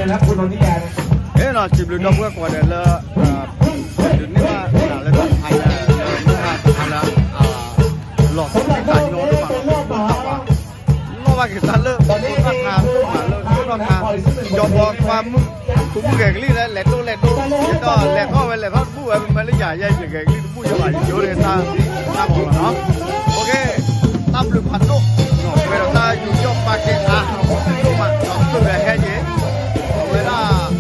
ဟဲနီၤ စံးဘျုးဒီပုၢ်ဝဲၢ်ကိးဂၤဒဲးလၢ ဒုးန့ၢ်ဘၣ်နၤလၢတၢ်တခါညါ လၢမုၢ်ဟါတခါလၢ လီၤဆီတၢ်ညီတဖၣ်လီၤ လီၤဘၣ်က့ၤသးလၢ တၢ်ဖး မၤလၢတၢ်ဖး ကၠီဘီကွၢ်မုၢ် ဃုမုၢ်ဂဲၤကလံၣ်လၢ လဲၤဒိၣ်လဲၤဒိၣ် ဒီးလဲၤထီၣ်ဝဲလဲၤထီၣ်တဘူၣ်ဝဲ မ့မ့ၢ်လၢယၤ ယဲယဂဲၤကလံၣ်တဘူၣ်ယဲဘၣ် ယယိၤန့ၣ်တၢ် တၢ်မီၤလီၤနီၤ တၢ်ဘျုးဖးဒိၣ် ဝဲဒီးတၢ်ယူးယီၣ်ပာ်ကဲအါ ဒိၣ်မး ဒီးသုးဒီးဟဲက့ၤ အဝဲဒၣ်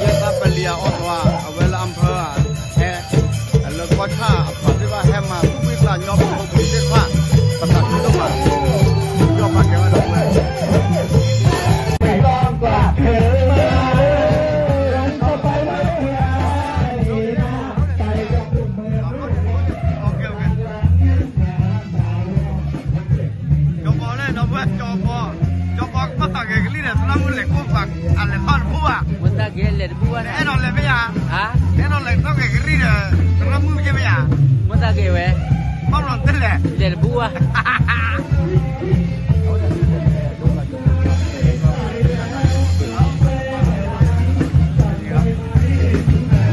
ယဲတၢ်ပလံၤအအီၣ်သဝါ အဝဲလၢအဖၢ ဟဲ လၢကီၢ်ဆၣ်အပှၤသ့ၣ်တဖၣ်ဟဲမၤ သူၣ်ဝံၣ်သးညီ ပဖိပလံၤသ့ၣ်တဖၣ် ပသးခုဒိၣ်မး ယူးယီၣ်ပာ်ကဲဝဲဒီပုၢ်ဝဲၢ် ကၠီဘီလၢ ဒီပုၢ်ဝဲၢ် ကၠီဘီ ကၠီဘီကဘၣ်သးဂဲၤကလံၣ်ဒီး သရၣ်မုၣ်လဲၤကိၢ်ပာ် အလဲၤထီၣ်တဘူၣ်ဘၣ် မ့ၢ်သးဂဲၤလဲၤတဘူၣ်ဘၣ် အဲၣ်ဒိးလဲၤမ့ၢ်ယၤ အဲၣ်ဒိးလဲၤထီၣ်ဂဲၤကလံၣ်ဒီး သရၣ်မုၣ်မ့ၢ်မ့ၢ်ယၤ မ့ၢ်သးဂဲၤဝဲ ဘၣ်ဘျီတလဲၤ လဲၤတဘူၣ်ဘၣ်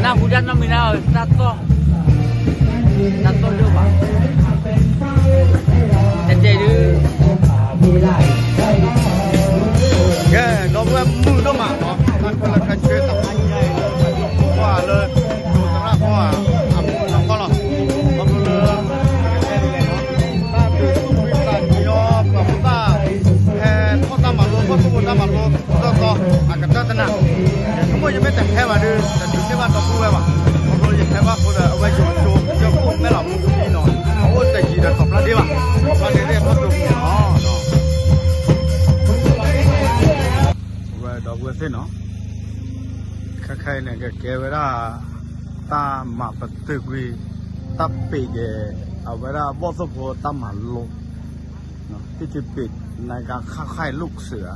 နၢ်ဟူတၢ်နီတမံၤလၢ တၢ်တီၢ် တၢ်တီၢ်ဒိၣ်ဘၣ် တတဲဒု ကဲ ဒီပုၢ်ဝဲၢ်မုာ်ဒိၣ်မးနီၤ တၢ်ကီလၢခါဆၢတၢ်ဖးညါအံၤလၢ ပှၤလၢ ဒိးသရၣ်ဖီဧါ အမူးနီၢ်ကီၢ်လီၤ ခီဖျိလၢ တၢ်ဒုးသူၣ်ဖှံသးညီ ပှၤဖိသၣ် ဟဲထီၣ်တၢ်မၤလိ ထီၣ်သူၣ်ဖိတၢ်မၤလိ တီတီ အကတၢၢ်တနၤ ယဆိကမိၣ်ယမ့ၢ်တဟဲဘၣ်ဒီး တဒုးန့ၢ်ဘၣ်ဒီပုၢ်ဝဲၢ်ဘၣ် ခီဖျိယဟဲဘၣ်ဃိဒီး အဝဲယိၤကၠိ ယိၤကၠိမဲာ်လီၤမူနီၤ အအိၣ်တယံၤဒီး သီပျၢ်ဒ့ဘၣ် သီပျၢ်ဒ့သ့ၣ်ထီၣ်ဒိးပူၤနီၤ ဝဲဒီပုၢ်ဝဲၢ်သ့ၣ်နီၤ ခဲခဲအံၤန့ၣ် ကကဲဝဲဒၣ် တၢ်မၤပတုာ်ကွံာ် တၢ်ပ့းက့ၤ အဝဲဒၣ်ဘီၣ်သိၣ်ဖိတၢ်မၤလိ ที่จะปิดในการเข้าค่ายลูกเสือ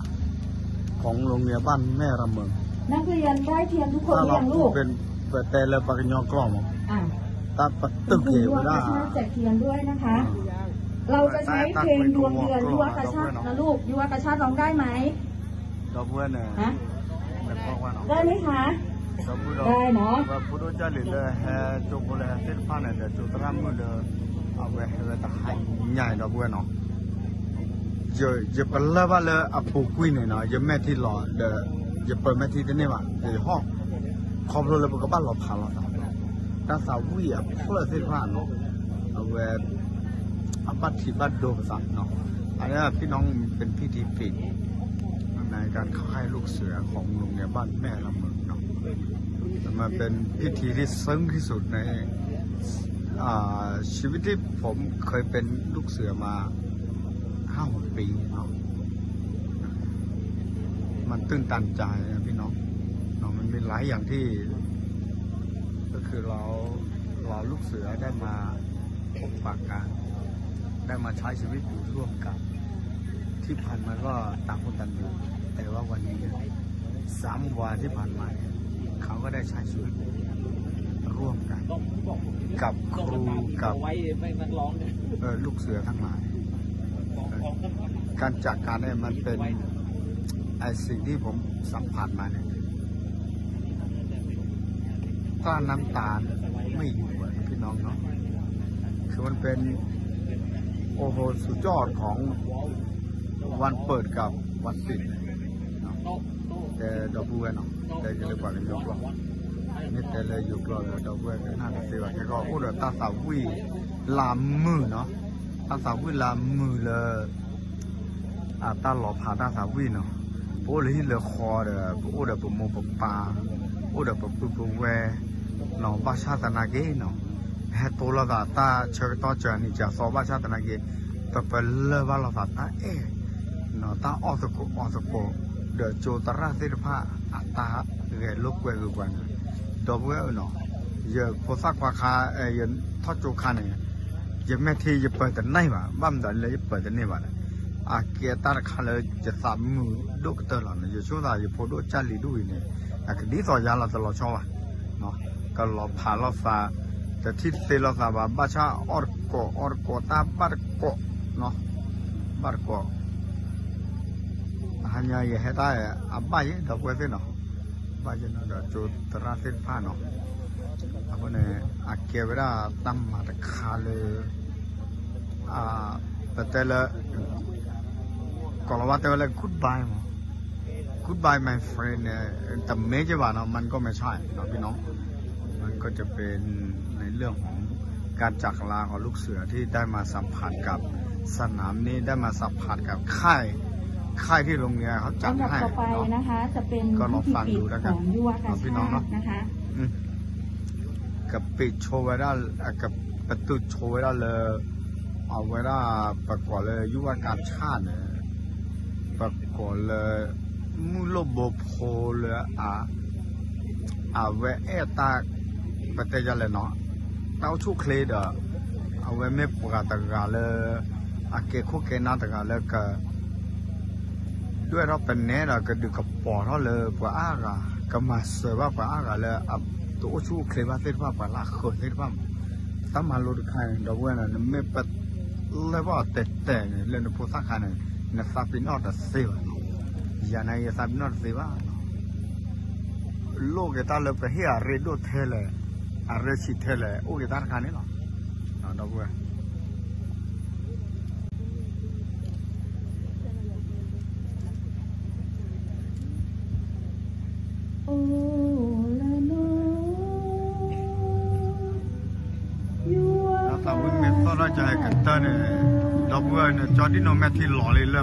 ของโรงเรียนบ้านแม่ระเมิง นักเรียนได้เทียนทุกคนหรือยังลูก ถ้าเราพูดเป็นภาษาไทยลูกเสือ อ่ะ ตาประตูเกวดา คุณครูกระชากแจกเทียนด้วยนะคะ เราจะใช้เพลงดวงเดือนยุวกระชากนะลูก ยุวกระชากร้องได้ไหม ဒီပုၢ်ဝဲၢ်န့ၣ် ဟါ နကွၢ်ဝဲနီၤ ได้ไหมคะ ဒီပုၢ်ဒီး ได้เนาะ ဝဲဖိဒိၣ်ကၢ်လံၤလၢဟဲကၠိဖိလၢဟဲသ့ၣ်တဖၣ်န့ၣ်ဒီး ကၠိသရၣ်မုၣ်လၢ အဝဲဟဲဝဲတဟါညါအံၤဒီပုၢ်ဝဲၢ်နီၤ ယပလၢၢ်ဘၣ်လၢအပူၤကွံာ်န့ၣ်နီၤ ယမဲာ်ထံလီၤဒီး ယပၢၤမဲာ်ထံတန့ၢ်ဘၣ် ယဟီၣ် ခီဖျိလၢပကဘၣ်လီၤဖးလီၤသး တၢ်သးဝံၣ်အဖျၢၣ်သ့ၣ်တဖၣ်နီၤ အဝဲ အဘၣ်ထံးဘၣ်ဒိပသးနီၤ อันนี้พี่น้องเป็นพิธีปิดในการเข้าค่ายลูกเสือของโรงเรียนบ้านแม่ระเมิงเนาะ มันเป็นพิธีที่ซึ้งที่สุดใน อ่า ชีวิตที่ผมเคยเป็นลูกเสือมา ห้าหกปีเนาะ มันตื้นตันใจนะพี่น้องเนาะ มันมีหลายอย่างที่ ก็คือเรา เราลูกเสือได้มาพบปะกัน ได้มาใช้ชีวิตอยู่ร่วมกัน ที่ผ่านมาก็ต่างคนต่างอยู่ แต่ว่าวันนี้สามวันที่ผ่านมาเนี่ยเขาก็ได้ใช้ชีวิตร่วมกัน กับครู กับ เอ่อ ลูกเสือทั้งหลาย การจากกันเนี่ยมันเป็น ไอ้สิ่งที่ผมสัมผัสมาเนี่ย กลั้นน้ำตาไม่อยู่อะพี่น้องเนาะ คือมันเป็น โอ้โห สุดยอดของวันเปิดกับวันปิดเนาะ တဲဒီပုၢ်ဝဲၢ်နီၤ တဲက့ၤလၢပှၤကညီကျိာ် မ့ၢ်တဲလၢယိၤကျိာ်ဒီး ဒီပုၢ်ဝဲၢ်ကနၣ်တသ့ဘၣ် ခဲကီၢ်အိၣ်ဒီးတၢ်သးဝံၣ်လၢမုာ်နီၤ တၢ်သးဝံၣ်လၢမုာ်လၢ အတၢ်လီၤဖးတၢ်သးဝံၣ်နီၤ ပအိၣ်လၢဟံၣ်လၢဃီဒီး ပအိၣ်ဒီးပမိၢ်ပပၢ် အိၣ်ဒီးပပုၢ်ပဝဲၢ်နီၤ ဘၣ်ဆၣ်သနာ်က့နီၤ ပဟဲတိလိာ်သးတၢ်ဆၢကတီၢ်စှၤနံၤစှၤသီ ဘၣ်ဆၣ်သနာ်က့ ပပလၢၢ်ဘၣ်လိာ်သးတၢ်အဲၣ်နီၤ တၢ်အီၣ်သကိးအီသကိး ဒီးကၠိသရၣ်သ့ၣ်တဖၣ် အတၢ်ဂဲၤလိာ်ကွဲဂ့ၤပှၤန့ၣ် ဒီပုၢ်ဝဲၢ်နီၤ ယဖိသၣ်ခွါခါ ယထီၣ်ကၠိခါန့ၣ် ယမဲာ်ထံယပၢၤတန့ၢ်ဘၣ် ဘၣ်မနုၤလၢယပၢၤတန့ၢ်ဘၣ်လဲၣ် အကဲတၢ်တခါလၢယသးမုာ်ဒိၣ်ကတၢၢ်လီၤန့ၣ် ယဆိသးယဖိဒိၣ်ကၢ်လံၤဒိၣ်အံၤန့ၣ် အကဒ်သိးယၤလီၤတလီၤဆီဘၣ် ကလီၤဖးလိာ်သး တထံၣ်တသ့လိာ်သးဘၣ် ဘၣ်ဆၣ်အီၣ်တကိးအီတကိးတၢ်ဘၣ်တကိးနီၤ ဘၣ်တကိး ညါယဟဲတၢ်အဘၣ်ယဲ ဒီပုၢ်ဝဲၢ်သ့ၣ်နီၤ, ဘၣ်ယဲနီၤဒီးကၠိသရၣ်သ့ၣ်တဖၣ်နီၤ, အဃိန့ၣ် အကဲဝဲဒၣ်တၢ်မၤတခါလၢ ပတဲလၢ ကိၤလၤဝါတဲဝဲလၢ goodbye မး, goodbye my friend န့ၣ် တမ့ၢ်က့ၤဘၣ်နီၤ, မၢ်ကီၢ်မဲာ်ဆၣ်နီၤ พี่น้อง, มันก็จะเป็นในเรื่องของการจากลาของลูกเสือที่ได้มาสัมผัสกับสนามนี้ ได้มาสัมผัสกับค่าย ค่ายที่โรงเรียนเขาจัดให้เนาะ อันดับต่อไปนะคะ จะเป็นพิธีปิดของยุวกาชาดนะคะ ก็ลองฟังดูแล้วกันเนาะพี่น้องเนาะ อืม ကပ့ၤဆိဝဲဒၣ် ကပတုာ်ဆိဝဲဒၣ်လၢ အဝဲဒၣ် ပကိးလၢ ยุวกาชาด န့ၣ် ပကိးလၢ မုၢ်လိၣ်ဘိဖိလၢ အဝဲအဲၣ်တၢ် ပတဲယလဲၣ်နီၤ တၢ်အိၣ်ဆူၣ်အိၣ်ချ့ဒီး အဝဲမ့ၢ်ပှၤတဂၤလၢ အကဲခိၣ်ကဲနၢ်တဂၤလၢက ဒွဲၣ်ထီၣ်ပနဲဒီးကဒုးကပီၤထီၣ်လၢပှၤအါဂၤ, ကမၤစၢၤဘၣ်ပှၤအါဂၤလၢ တအိၣ်ဆူၣ်အိၣ်ချ့ဘၣ်သ့ၣ်တဖၣ် ပှၤလၢအဃၢၤသ့ၣ်တဖၣ်မး, တၢ်မၤလိတခါန့ၣ် ဒီပုၢ်ဝဲၢ်န့ၣ် နမ့ၢ်ပလၢၢ်ဘၣ်အီၤတဲာ်တဲာ်န့ၣ် လၢနဖိသၣ်ခါန့ၣ် နသးပ့ၤနီၣ်တသ့ဘၣ်နီၤ, ယၤန့ၣ်ယသးပ့ၤနီၣ်တသ့ဘၣ်နီၤ, လိၣ်က့ၤတၢ်လၢပဟ့ၣ်အရ့ဒိၣ်ထဲလဲၣ်, အရ့ဆံးထဲလဲၣ် အိၣ်က့ၤတၢ်တခါန့ၣ်လီၤ, ဒီပုၢ်ဝဲၢ် သးဝံၣ်မ့ၢ်သီၣ်ထီၣ်ကဟဲကတၢၢ်န့ၣ် ဒီပုၢ်ဝဲၢ်န့ၣ် ကၠီဒံၣ်နိမဲာ်ထံလီၤလံလၢ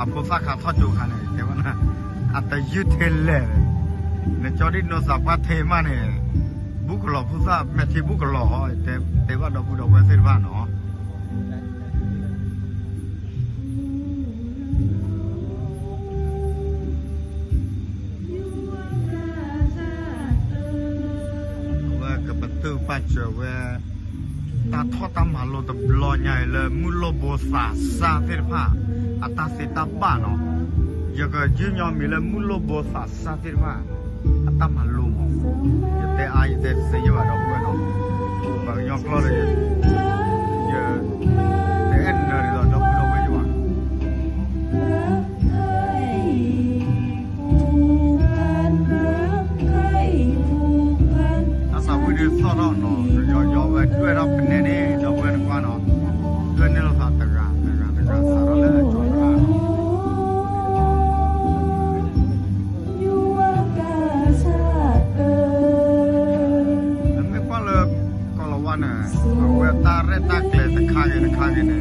အဖိသၣ်ခါထီၣ်ကၠိခါန့ၣ် တဲဝဲဒၣ် အတယုၢ်ထဲလဲၣ်, နကၠီဒံၣ်နိသးပှၢ်ထဲမးန့ၣ် ဘူးကလီၤဖိသၣ်မဲာ်ထံဘူးကလီၤ, တဲဘၣ်ဒီပုၢ်ဒီဝဲၢ်သ့ၣ်တဖၣ်နီၤ အဝဲကပတုာ်ပာ်စၢၤဝဲ တၢ်ထီၣ်တၢ်မၤလိတဘျီညါအံၤလၢ မုၢ်လိၣ်ဘိသးစၢ်သ့ၣ်တဖၣ် အတၢ်သ့တၢ်ဘၣ်နီၤ, ယကယုၢ်ညီမံၤလၢ မုၢ်လိၣ်ဘိသးစၢ်သ့ၣ်တဖၣ် အတၢ်မၤလိမး, ယတဲအါယတဲတသ့ယဘၣ်ဒီပုၢ်ဝဲၢ်နီၤ, ပှၤကညီကျိာ်ဒီး ယတအဲၣ်နၢၤဒ်သိးဒီပုၢ်ဒီဝဲၢ်ယဘၣ် အသးဝံၣ်ဒုးသီၣ်ထီၣ်နီၤ ယီၤယီၤဝဲဒွဲၣ်ထီၣ်ပနဲန့ၣ် ဒီပုၢ်ဝဲၢ်နကွၢ်နီၤ, ဒွဲၣ်န့ၢ်လိာ်သးတဂၤ တဂၤ တဂၤ စးထီၣ်လၢအကၠီၤတဂၤ နမ့ၢ်ကွၢ်လၢ ကိၤလၤဝါန့ၣ် အဝဲတၢ်ရဲၣ်တၢ်ကျဲၤတခါဂ့ၤတခါဂ့ၤန့ၣ် တုၤ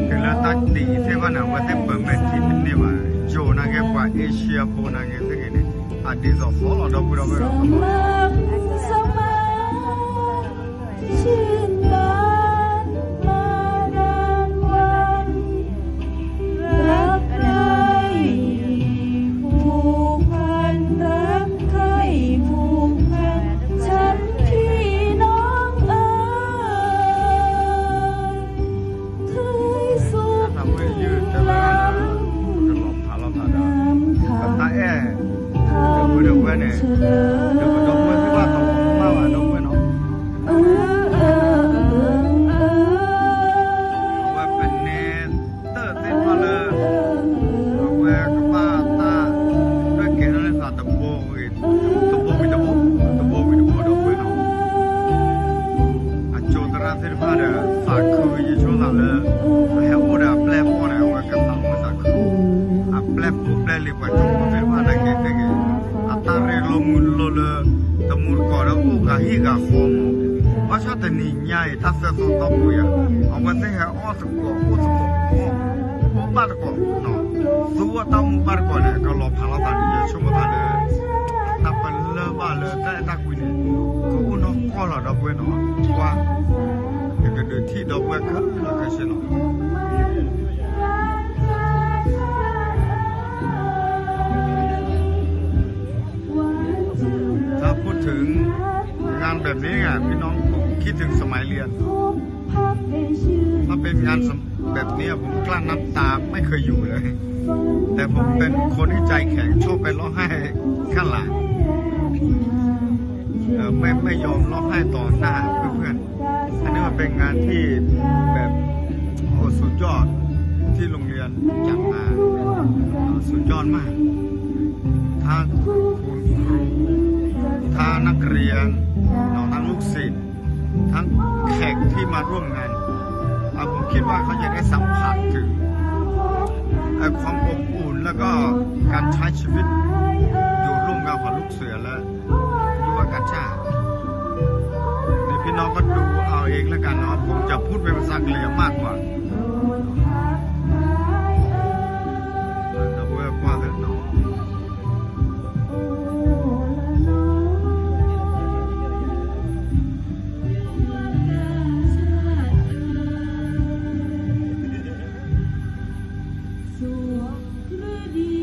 လၢတၢ်တ့အံၤသ့ၣ်တဖၣ်န့ၣ် အဝဲသ့ၣ်ပၢၤမဲာ်ထံတန့ၢ်ဘၣ်, ယိၤနာ်က့ ပှၤအ့ရှံယါဖိနာ်က့သ့ၣ်ဂ့ၤန့ၣ် အဒ်သိးသီလီၤဒီပုၢ်ဒီဝဲၢ်ဒီး သးဝံၣ်ယုၢ်တဲဝဲဒၣ်လၢ ကလီၤဖးလိာ်သးဒီး ပတၢ်အဲၣ် ဒီပုၢ်ဒီဝဲၢ်န့ၣ် ဒီးပဒီပုၢ်ဝဲၢ်သ့ၣ်တဖၣ်တမၤဘၣ်ဒီပုၢ်ဝဲၢ်နီၤ အဝဲပနဲတၢၣ်သ့ၣ်တဖၣ်လၢ အဝဲကဘၣ်တၢ် ဒွဲၣ်ကဲထီၣ်လၢသးတဘိဂ့ၤ တဘိဝံၤတဘိ တဘိဝံၤတဘိဒီပုၢ်ဝဲၢ်နီၤ အကၠိသရၣ်သ့ၣ်တဖၣ်ဒီး သးခုယဆိသးလၢ အဟဲအိၣ်ဒီးအပျဲၢ်အဘီၣ်န့ၣ် အဝဲကသးမုာ်သးခု အပျဲၢ်ဖိပျဲၢ်လံၤပှၤကၠိဖိသ့ၣ်တဖၣ်နာ်က့သ့ၣ်ဂ့ၤ အတၢ်ရ့လိာ်မုာ်လိာ်လၢ တမူတကိးဒီးအိၣ်ဂၤဟံၣ်ဂၤဃီမး ဘၣ်ဆၣ်တနံၤညါအံၤ တၢ်သၢသီတီၢ်ပူၤယၤ အဝဲသ့ၣ်ဟဲအီၣ်သကိး အိၣ်သကိး အိၣ်ဘၣ်သကိး သူအီၣ်တၢ်မူဘၣ်သကိးန့ၣ် ကလီၤဖးလိာ်သးန့ၣ် ယဆိကမိၣ်သးလၢ တၢ်ပလၢၢ်ဘၣ်လၢတၢ်အဲၣ်တၢ်ကွံန့ၣ် ကအိၣ်နီၢ်ကီၢ်လီၤဒီပုၢ်ဝဲၢ်နီၤ ကွၢ် ယကဒုးထံၣ်ဒီပုၢ်ဝဲၢ်ခဲလၢာ်ခဲဆ့လီၤ ถ้าพูดถึงงานแบบนี้อ่ะพี่น้องผมคิดถึงสมัยเรียน ถ้าเป็นงานแบบนี้ผมกลั้นน้ำตาไม่เคยอยู่เลย แต่ผมเป็นคนที่ใจแข็งชอบไปร้องไห้ข้างหลังเอ่อไม่ไม่ยอมร้องไห้ต่อหน้าเพื่อนๆ อันนี้มันเป็นงานที่แบบโอ้สุดยอดที่โรงเรียนจัดมา สุดยอดมาก ทั้งคุณครู ทั้งนักเรียน ทั้งลูกศิษย์ ทั้งแขกที่มาร่วมงาน อ่ะ ผมคิดว่าเขาจะได้สัมผัสถึง เอ่อ ความอบอุ่น แล้วก็การใช้ชีวิตอยู่ร่วมกันของลูกเสือและยุวกาชาด เดี๋ยวพี่น้องก็ดูเอาเองแล้วกันเนาะ ผมจะพูดเป็นภาษากะเหรี่ยงมากกว่า เดี๋ยวเพื่อว่ากันเนาะ สุขหรือดี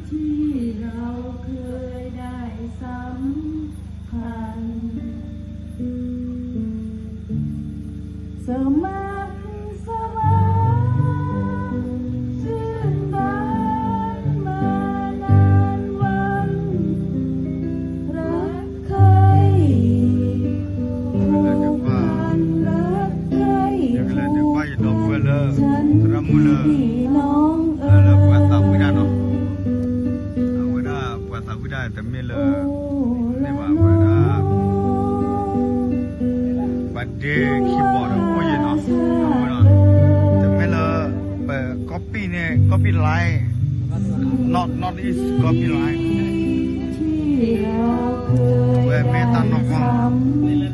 ที่เราเคยได้สัมพันธ์ สมัครสมานชื่นบานมานานวัน รักใคร่ผูกพันรักใคร่ผูกพันฉันพี่น้องเอ๋ย လၢပှၤသးဝံၣ်ဒၣ်နီၤ အဝဲဒၣ်ပှၤသးဝံၣ်ဒၣ်တမ့ၢ်လၢ မ့ၢ်ဘၣ်ဝဲဒၣ် ပှၤဒ့ခံဘီၣ်ဒီးအိၣ်ယံၤနီၤ အဝဲဒီး တမ့ၢ်လၢ ပ copy န့ၣ် copyright not not is copyright အဝဲမ့ၢ်တၢ်နီၢ်ကီၢ်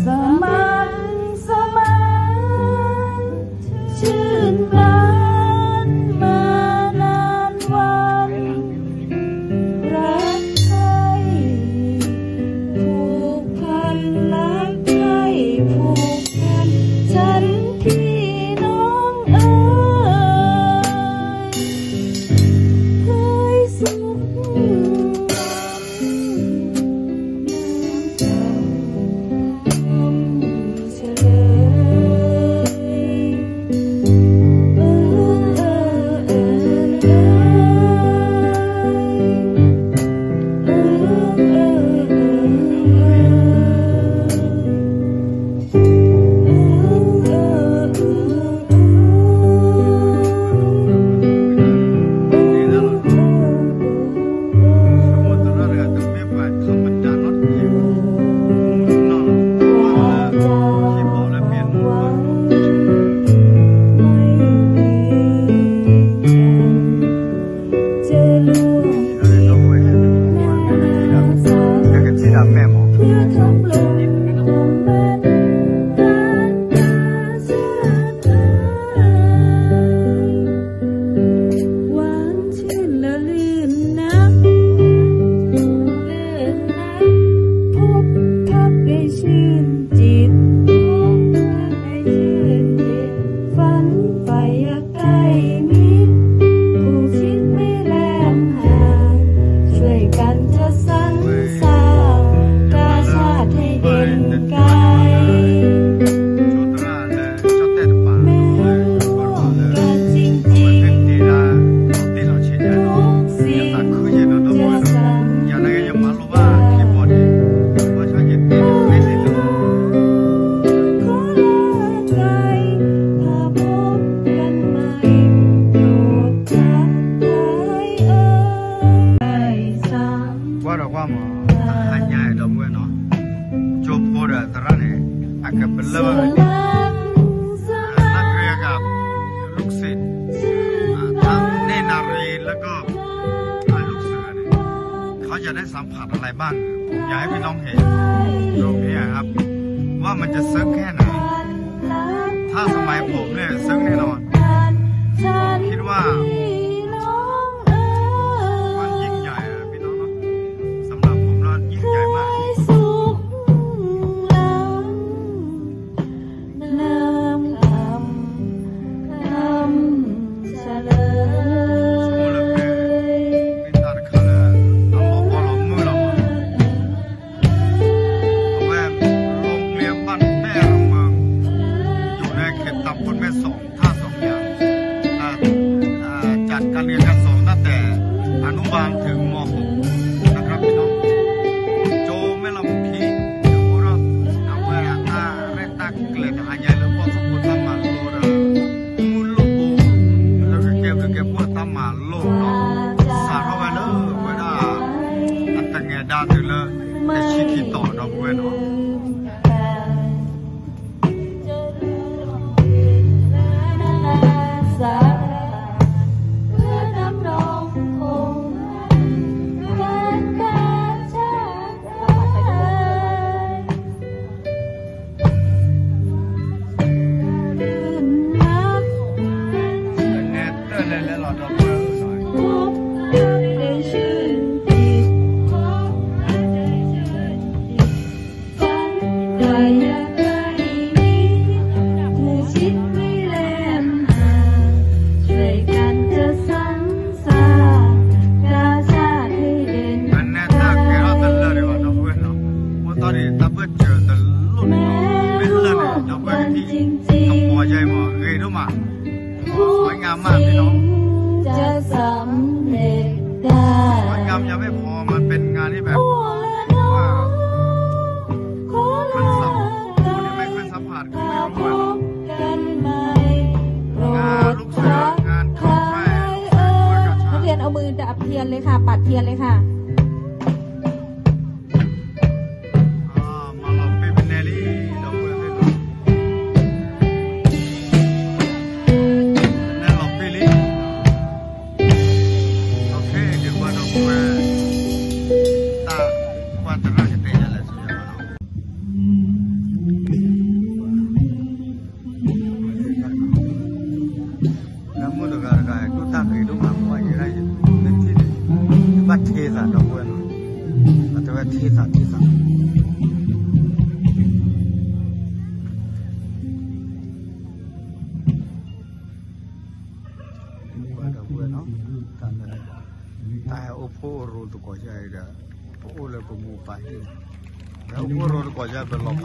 สมัครสมานชื่นบานมานานวัน รักใคร่ผูกพันรักใคร่ผูกพันฉันพี่น้องเอ๋ย เคยสุข หวานชื่นและลื่นนัก ลื่นนัก พบพักได้ชื่นจิต พบพักได้ชื่นจิต ฝันใฝ่อยากใกล้มิตร ผูกชิดไม่แลมห่าง ช่วยกันจัดสรรสร้าง กาชาดให้เด่นไกล แม้ร่วมกันจริงๆ ทุกสิ่งจะสั่นคลอน ขอลาไกล ถ้าพบกันใหม่ โปรดทักทายเอ่ย ကွၢ်ဒီးကွၢ်မး တဟါညါဒီပုၢ်ဝဲၢ်နီၤ ကၠိဖိဒီးသရၣ်န့ၣ် အကပလၢၢ်ဘၣ်န့ၣ် นักเรียนกับลูกศิษย์ อ่า ทั้งเนตรนารีแล้วก็ อ่า ลูกเสือเนี่ย เขาจะได้สัมผัสอะไรบ้าง ผมอยากให้พี่น้องเห็นตรงนี้ครับ ว่ามันจะซึ้งแค่ไหน ถ้าสมัยผมเนี่ยซึ้งแน่นอน ผมคิดว่า มันยิ่งใหญ่อะพี่น้องเนาะ สำหรับผมแล้วยิ่งใหญ่มาก น้ำคำคำเฉลย အဝဲ โรงเรียนบ้านแม่ระเมิง ช่วยกันจะสรรสร้างกาชาดให้เด่น ပနဲၣ်တၢ်ကဲထီၣ်တလၢာ်ဒံးဘၣ် ဒီပုၢ်ဝဲၢ်နီၤ, အိၣ်တ့ၢ်ဒံးတၢ်ဘၢၣ်စၢၤတလိၣ်န့ၣ်နီၤ, မ့ၢ်လၢာ်န့ၣ် ဒီပုၢ်ဝဲၢ်ကထံၣ် ကပီၤယဲမး ဂ့ၤဒိၣ်မး, สวยงามมากพี่น้อง สวยงามยังไม่พอ มันเป็นงานที่แบบ ว่า มันสัมผัส มันไม่ค่อยสัมผัส ก็ไม่รู้อะ งานลูกเสือ งานกองไฟ ลูกเสือด้วยกาชาด นักเรียนเอามือดับเทียนเลยค่ะ ปัดเทียนเลยค่ะ မၤလီၤပ့ၤပနဲၣ်လံ ဒီပုၢ်ဝဲၢ်သ့ၣ်နီၤ, ပနဲၣ်လီၤပ့ၤလံ, ဒီးခဲအံၤဒုးဘၣ်ဒီပုၢ်ဝဲၢ် တၢ်ကွၢ်သရၣ်ကတဲာ်ယၤလဲၣ် ဆိယၤဘၣ်နီၤ. လၢမုၢ်တဂၤတဂၤ ဒိၣ်တၢ်ဂ့ၤဒိၣ်မး ကွၢ်ယဲဒၣ်ယ နထံၣ်န့ၣ် ယဘၣ်ထ့သးဒီပုၢ်ဝဲၢ်နီၤ, အတဲဝဲထ့သးထ့သး ဒီပုၢ်ဝဲၢ်နီၤ, တၢ်ဟဲအိၣ်ဖှိၣ်ရိၤသကိးယၤအံၤဒီး ပအိၣ်လၢပမိၢ်ပၢ်ဟံၣ်, ဒီးအိၣ်ဖှိၣ်ရိၤသကိးယၤ ပလီၤဖးလီၤသးဒီး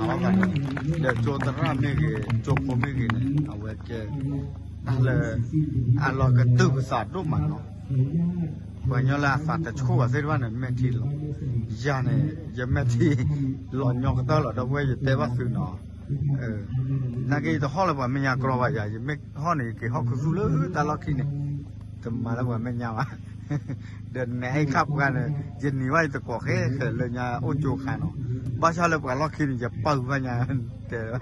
ကၠိသရၣ်မ့ၢ်ဂ့ၤ ကၠိဖိမ့ၢ်ဂ့ၤန့ၣ် အဝဲကဲ တၢ်လၢ အလီၤကတုၢ်ကသးဒိၣ်မးနီၤ, ပှၤကညီလၢအသးတဆိၣ်ဘၣ်သ့ၣ်တဖၣ်န့ၣ် မဲာ်ထံလီၤ, ယၤန့ၣ် ယမဲာ်ထံ လီၤညီကတၢၢ်လီၤ ဒီပုၢ်ဝဲၢ် ယတဲဘၣ်သုနီၤ, နာ်က့ ယတဟီၣ်လၢပှၤမဲာ်ညါကြီဘၣ်ယၤ, ယမ့ၢ်ဟီၣ်န့ၣ် ယက့ၤဟီၣ်ခူသူၣ်လၢတၢ်လီၢ်ခံန့ၣ်, တမၤလၢပှၤမဲာ်ညါဘၣ်, ဒီးနဲအံၤခါပှၤန့ၣ် ယနံၤဘၣ်ယတကိးဃဲဃဲလၢညါအိၣ်ကၠိခါနီၤ, ဘၣ်ဆၣ်လၢပှၤလီၢ်ခံန့ၣ် ယပာ်ဘၣ်ညါ တဲ လၢ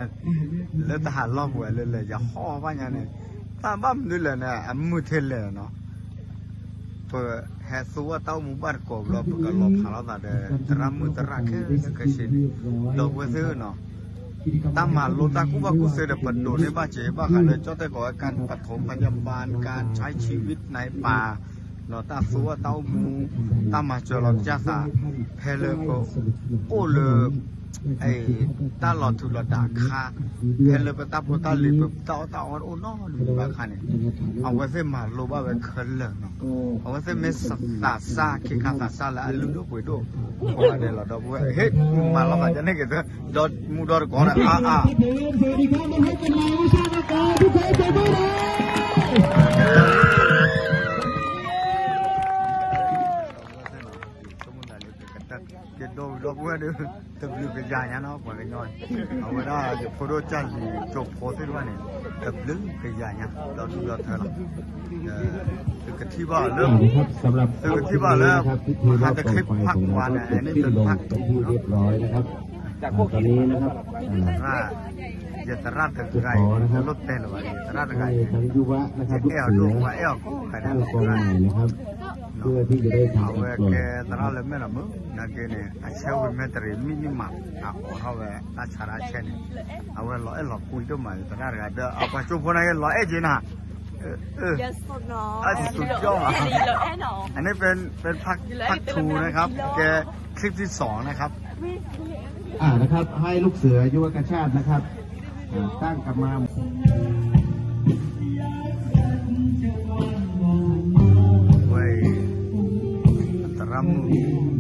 တၢ်ဟးလီၢ်ပှဲၤလၢလဲၤ ယဟီၣ်ဘၣ်ညါန့ၣ်, တၢ်ဘၣ်မနုၤလဲၣ်န့ၣ် အမုၢ်ထဲလဲၣ်နီၤ, ပဟဲသူဝဲတၢ်အိၣ်မူဘၣ်တကိးဘျီ ပကလီၤဖးလိာ်သးဒီး သရၣ်မုၣ်သရၣ်ခဲလၢာ်ခဲဆ့န့ၣ်, ဒီပုၢ်ဝဲၢ်သ့ၣ်နီၤ, တၢ်မၤလိတၢ်ကူၣ်ဘၣ်ကူၣ်သ့ဒီး ပဒိးန့ၢ်ဘၣ်စ့ၢ်ဘၣ်ဃးလၢ ကၠီၣ်တဲၣ်ကီးဝဲ การปฐมพยาบาล การใช้ชีวิตในป่า ဒီးတၢ်သူဝဲတၢ်အိၣ်မူ တၢ်မၤစၢၤလီၤကစၢ်သး ဖဲလၢပအိၣ်လၢ တၢ်လီၤထူလီၤတၢ်အခါ, ဖဲလၢပတၢ်ဖိတၢ်လံၤ ပတၢ်အီၣ်တၢ်အီအိၣ်နီတမံၤဘၣ်အခါန့ၣ်, အဝဲသ့ၣ်မၤလိဘၣ်ဝဲခဲလၢာ်နီၤ, အဝဲသ့ၣ်မ့ၢ်သးစၢ် ခ့ခါသးစၢ်လၢအလုၢ်ဒိၣ်ပှ့ၤဒိၣ် ကိးဂၤဒဲးလီၤ ဒီပုၢ်ဝဲၢ်, ဟ့ၣ် မၤလီၤသးဒ်န့ၣ်က့ၤ ဒီမူဒီတကိးဒီး အါအါ ကဲဒိၣ်ဒီပုၢ်ဝဲၢ်ဒီး တဘျုးကယၤညါနီၤ ပှၤကညီ, အဝဲဒၣ်ယဖိဒိၣ်ကၢ်လံၤကၠိဖိသ့ၣ်တဖၣ်န့ၣ် တဘျုးကယၤညါ ဒီဒူၣ်ဒီထၢလီၤ, သုကထံၣ်ဘၣ်လၢ သုကထံၣ်ဘၣ်လၢ ဟးတခ့ဖးကွၢ်န့ၣ် အန့ၣ်တဖး သရၣ်, ယသရၣ်တဂၤအံၤ တလိၣ်တဲလၢၤဘၣ် ယသရၣ်တဂၤအံၤ ယအဲၣ်အီၤဒိၣ် ပှၤအဲၣ်အီၤကိးဂၤဒဲး အဝဲကဲသရၣ်လၢမဲာ်လီၤမုၢ် နာ်က့န့ၣ် အဆၢဝံၤမဲာ်တရံးမံၣ်မံၣ်မး အအိးထီၣ်ဝဲတၢ်ဆါတၢ်ဆဲန့ၣ် အဝဲလီၤအဲၣ်လီၤကွံဒိၣ်မး ယသရၣ်တဂၤဒီး အပှၤကၠိဖိနာ်က့ လီၤအဲၣ်က့ၤနၤ အန့ၣ် เป็น เป็น ภาค ภาค ทู นะครับ แก คลิปที่สอง นะครับ อ่า นะครับ ให้ลูกเสือยุวกชาตินะครับ อ่า ตั้งกำมาม ဝဲ သရၣ်မုၣ်